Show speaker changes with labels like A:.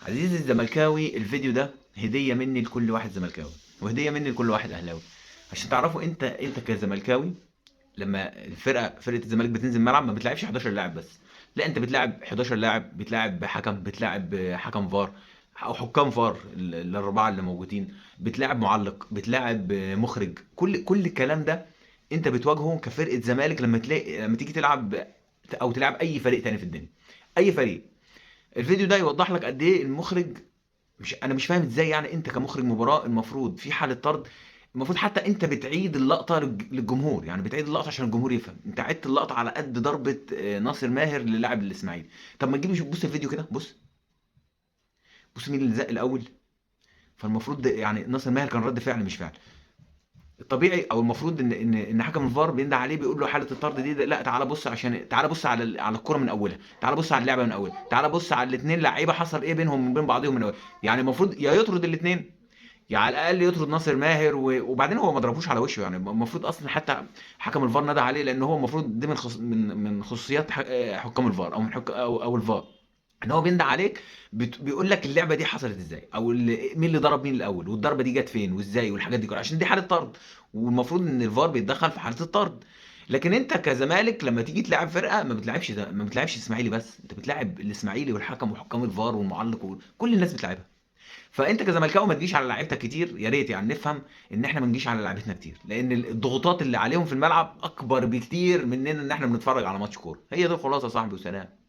A: عزيزي الزملكاوي، الفيديو ده هدية مني لكل واحد زملكاوي وهدية مني لكل واحد أهلاوي، عشان تعرفوا انت كزملكاوي لما فرقة الزمالك بتنزل الملعب ما بتلعبش 11 لاعب بس، لا انت بتلعب 11 لاعب، بتلعب حكم، بتلعب حكم فار او حكام فار الاربعة اللي موجودين، بتلعب معلق، بتلعب مخرج، كل الكلام ده انت بتواجهه كفرقة زمالك لما تيجي تلعب او تلعب اي فريق تاني في الدنيا، اي فريق. الفيديو ده يوضح لك قد ايه المخرج، مش انا مش فاهم ازاي، يعني انت كمخرج مباراة المفروض في حاله طرد، المفروض حتى انت بتعيد اللقطة للجمهور، يعني بتعيد اللقطة عشان الجمهور يفهم، انت عدت اللقطة على قد ضربه، ناصر ماهر للاعب الاسماعيلي. طب ما تجيب بص الفيديو كده، بص مين اللي زق الاول. فالمفروض يعني ناصر ماهر كان رد فعل مش فعل الطبيعي، او المفروض ان حكم الفار بينده عليه بيقول له حاله الطرد دي، لا تعالى بص، عشان تعالى بص على على الكورة من اولها، تعالى بص على اللعبة من اولها، تعالى بص على الاثنين لعيبة حصل ايه بينهم وبين بعضهم من اولها. يعني المفروض يا يطرد الاثنين، يا على الاقل يطرد ناصر ماهر وبعدين هو ما ضربوش على وشه، يعني المفروض اصلا حتى حكم الفار نادى عليه، لان هو المفروض دي من خصوصيات حكام الفار او من حك او او الفار، ان هو بينده عليك بيقول لك اللعبة دي حصلت ازاي، او مين اللي ضرب مين الاول، والضربه دي جت فين وازاي والحاجات دي كلها، عشان دي حاله طرد، والمفروض ان الفار بيتدخل في حاله الطرد. لكن انت كزمالك لما تيجي تلعب فرقه ما بتلعبش اسماعيلي بس، انت بتلعب الاسماعيلي والحكم وحكام الفار والمعلق وكل الناس بتلعبها. فانت كزملكاوي ما تجيش على لعيبتك كتير، يا ريت يعني نفهم ان احنا ما نجيش على لعيبتنا كتير، لان الضغوطات اللي عليهم في الملعب اكبر بكتير مننا ان احنا بنتفرج على ماتش كورة. هي دي الخلاصة يا صاحبي، وسلام.